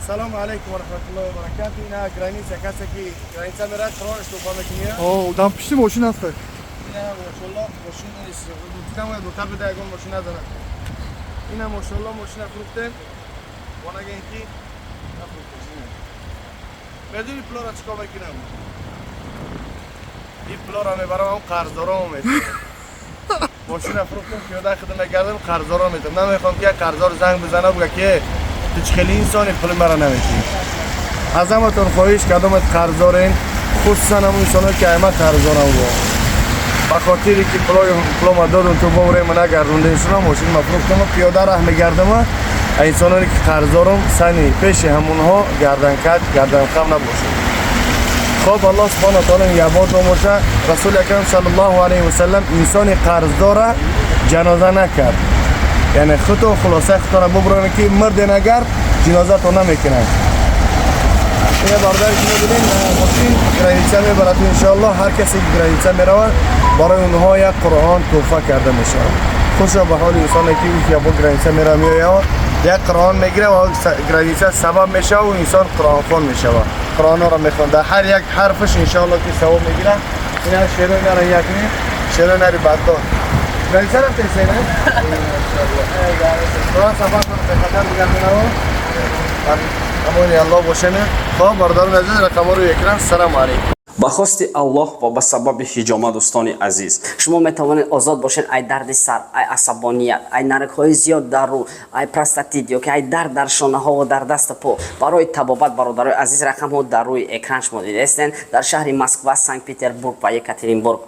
Ассалому алайкум ва раҳматуллоҳи ва баракату. Ина граница, касе ки граница мерад, Қуръонаш туҳфа мекунӣ. О, дар пишти мошин аст. Ина, мошалло, мошин нест. Гуфтам, дутар буда, ягон мошин назанад. Ина, мошалло, мошина фурӯхтем. Бо нагӯем, ки нафурӯхтем. Медуни, пулора чикор мекунам? Ин пулора мебарам, ҳам қарздором метавам. Мошина фурӯхтем, пиёда худам мегардам, қарздором метавам. Намехоҳам, ки як қарздор занг бизана, буга, ки ту чӣ хели инсони, пули мара наметиҳӣ. Аз ҳаматон хоҳиш кардам, қарздорен, хусусан ҳамун инсоное, ки ай ма қарздорам, бо ба хотире ки пулома додум, ту воврема нагардондем, шуна мошин ма фурӯхтам, пиёда раҳ мегардам. А инсононе ки қарздорум, сани пеши ҳамунҳо гарданкаҷ, гарданхам набошед. Хоб, Аллоҳ субҳана таоло нигаҳбонтон боша. Расули акрам саллаллоҳу алайҳи васалам инсони қарздора ҷаноза накард. Яъне худтон хулосаи худтонро бубуронед, ки мурден, агар ҷинозатон намекунанд. Ина, бародари ки мебинем, мошин граница мебарад. Иншоаллоҳ, ҳар касе ки граница меравад, барои онҳо як Қуръон тӯҳфа карда мешавад. Хушо ба ҳоли инсоне, ки бо граница мерава, меояд, як Қуръон мегирад ва граница сабаб мешавад ва инсон қуръонхон мешавад, қуръонҳоро мехонад, дар ҳар як ҳарфаш, иншоаллоҳ, ки савоб мегирад. Ина шерои нара, якни шерои нари баддор граница рафтесена. Қуръон сафар кун, бехатар бигардонаву амони Аллоҳ бошене. Хоб, бародарони азиз, рақамҳоро экран. Салому алайкум. Ба хости Аллоҳ ва ба сабаби ҳиҷома, дӯстони азиз. Шумо метавонед озод бошед ай дарди сар, ай асабоният, ай нарикҳои зиёд дар рӯ, ай простатит ё ки ай дард дар шонаҳо ва дар дасту по. Барои табобат, бародарои азиз, рақамҳо дар рӯи экран шумо дидаистен. Дар шаҳри Москва, Санкт Петербург ва Екатеринбург.